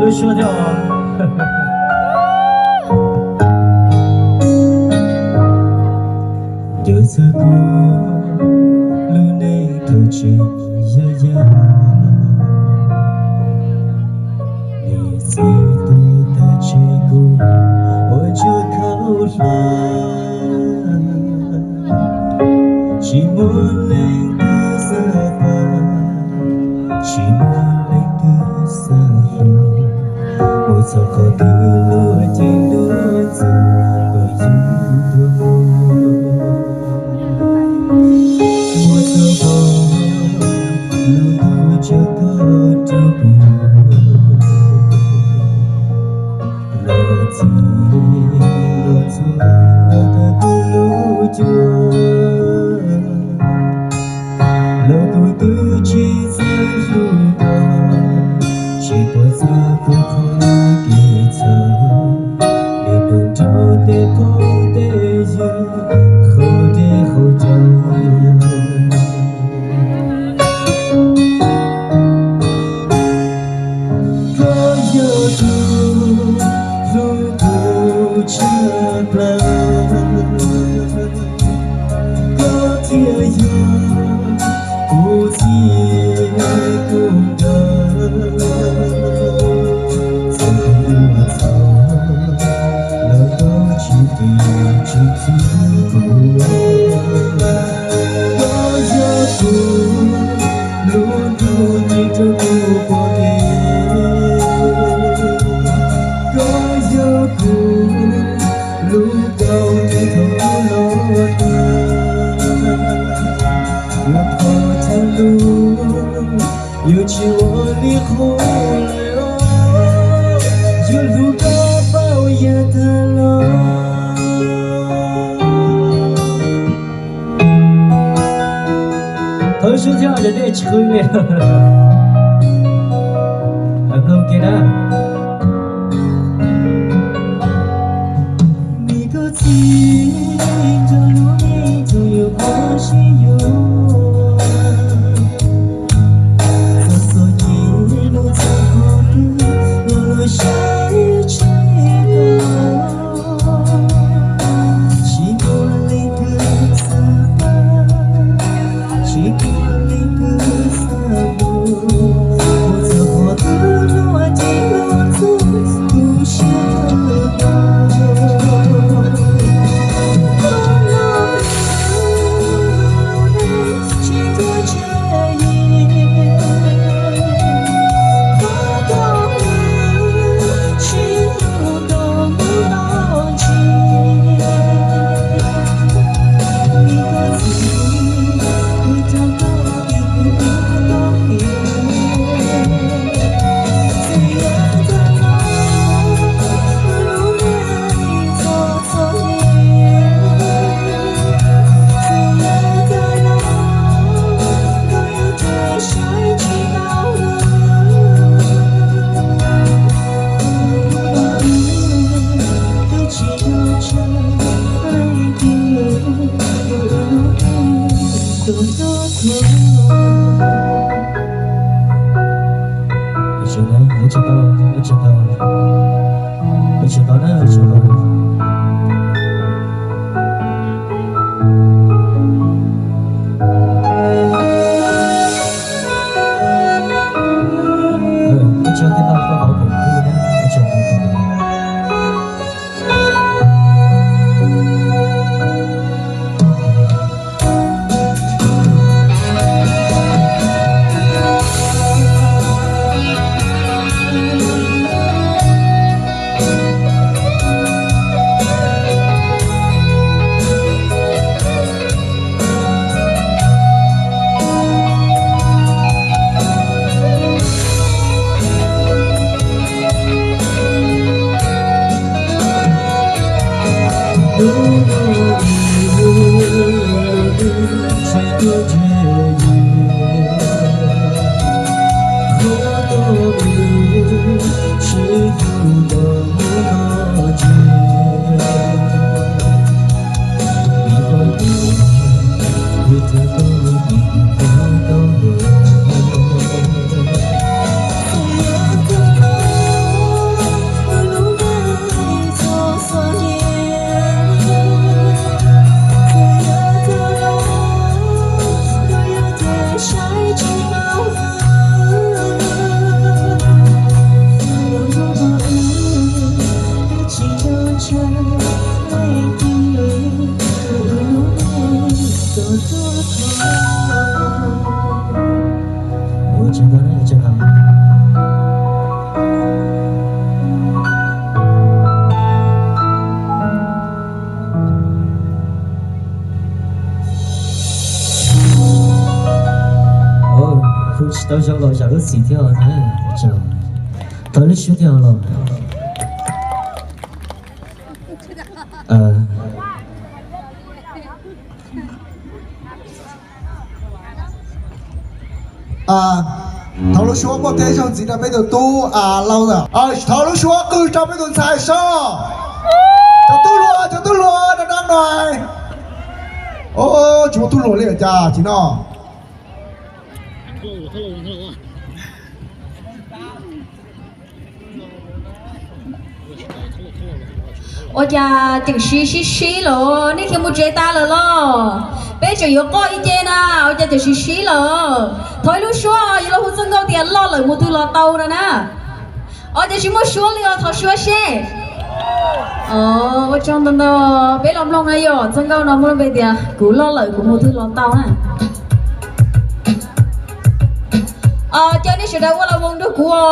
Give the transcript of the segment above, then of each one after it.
Suab thiab os. Cov txog kuv lub neej thaum tseem yaj yaj, niam txiv tuag tas tseg kuv ua tsuag khauj hlab. Tsis muaj leej twg xav pab, tsis muaj leej twg xav hlub, mus txog qhov twg luag ces luag txog kom yus tuag mus. Muaj txog qhov lub ntuj tso koj rau kuv, los txog los txog los tag kuv lub cuab, los kuv twb tsis txawj hlub koj, tsis pom txog kuv qhov kev txhaum, niaj hnub nrog tej phooj tej ywg qhau dej qhau cawv. Koj yog tus hlub kuv tshaj plaws, koj thiaj yog kuv txij kuv nkawm. Txawm kuv ua txhaum los koj tsis dim tsis txwv kuv. Koj yog kuv lub ntuj nyiaj rau kuv pom kev, koj yog kuv lub kaus ntuj thaum kuv los tuag. Kuv thov txhua lub yuav tsis ua li qub lawm, yuav hlub koj paub yawg tag los. Thov ib suab thiab, cov dej tsis qhwv li. Mloog kiag na. Me koj txiv, nrog lub neej tsuas yuav koj sib yuav, txom txom nyem mus txog qhov twg los luag saib tsis taus. Tsis muaj leej twg xav pab, tsis muaj leej twg xav hlub, mus txog qhov twg luag ces luag txog tu siab kawg nkaus. Koj los tsis tuaj tsam yus, koj tau tsis mus tau mus los tsis. Hu tsis tau zoo los zam lub txim thiab na. Tau lub suab thiab los. Thov lub suab muaj tej zaug ntxiv rau peb tus tub Lauj na. Thov lub suab qw rau peb tus ntxhais soj. Cov tub hluas, cov tub hluas no dab no. Tsis muaj tub hluas li cas tsis no. Ua cas ceem sib sib sib lawm, nej khiav mus tsev tas lawm los? Peb tseem yuav qoj ib ce na, ua cas ceem sib sib lawm? Thov ib lub suab, yuav los hu txoj nkauj tias loj lawm mus twg los tau no na. Ua cas tsis muaj suab li os, thov suab seb. Ua tsaug ntau ntau, peb los mloog na yom, txoj nkauj no muaj lub npe tias kuv loj lawm kuv mus twg los tau na. Cov nej sawv daws ua los mus nrog kuv os.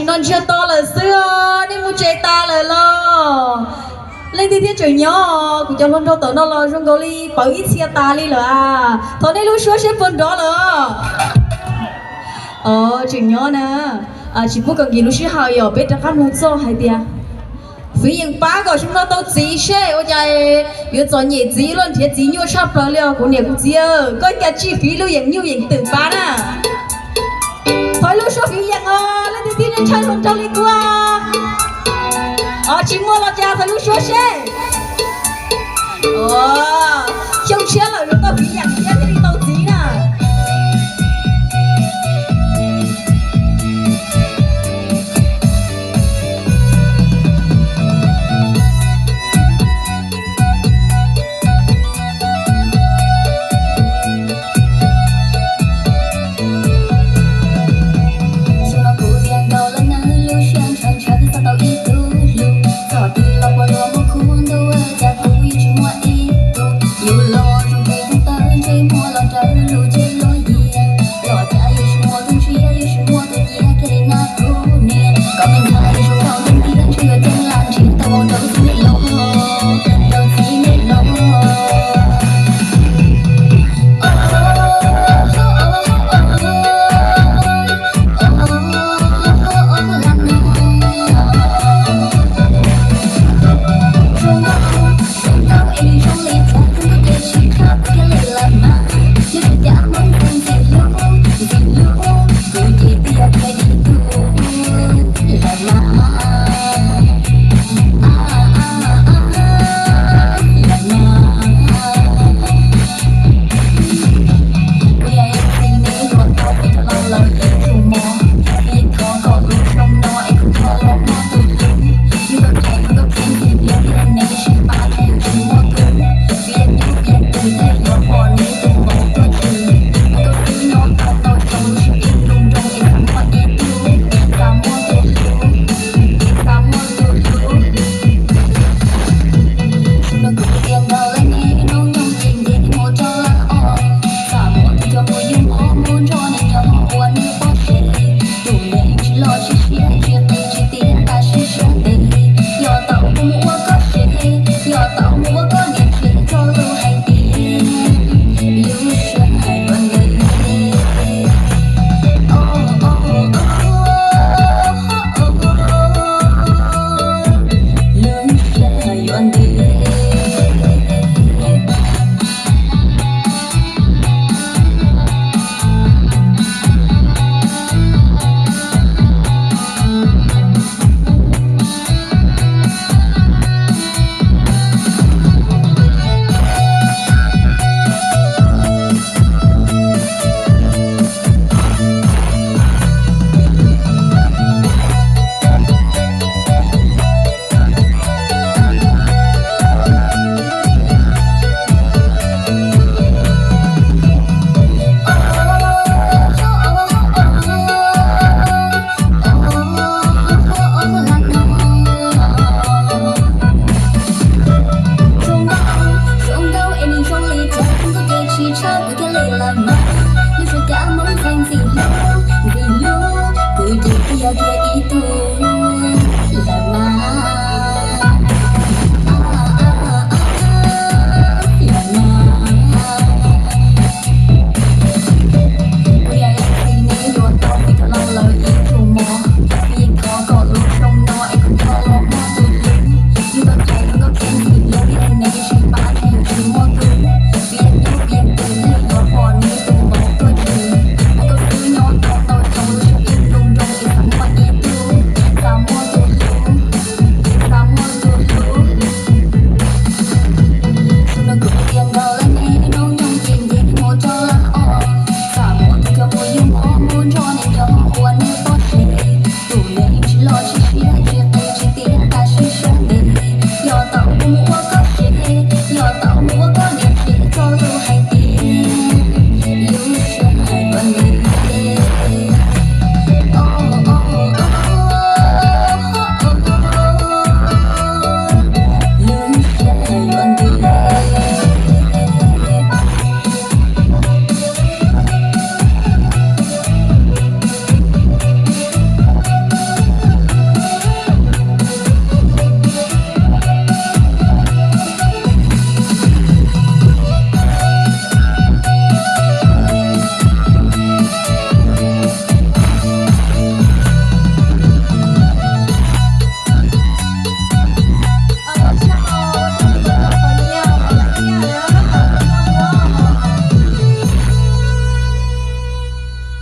No ntsiag to lawm xwb os, nej mus tsev tas lawm los? Leej twg thiaj tseem nyob? Kuv cov hluas nraug tom no los zoo nkaus li pawv ib txhia tas li lawm a. Thov nej lub suab seb puas nrov lawm. Os, tseem nyob na. Tsis pub kom nkim lub sij hawm, yog peb rov qab mus txog hais tias Fiv Yeem pab kom xyoo no tau txiv seb ua cas yuav txom nyem txiv luaj, nrhiav txiv nyuaj tshaj plaws li os kuv niam kuv txiv. Koj cas tsis fiv lub yeem nyuj yeem twm pab na? Thov lub suab Fiv Yeem os, leej twg tib neeg tshaj hluas nraug li kuv. Os, tsis muaj los cas, thov lub suab seb. Xyoo tshiab lawm yuav tau Fiv Yeem thiab thiaj li tau txiv.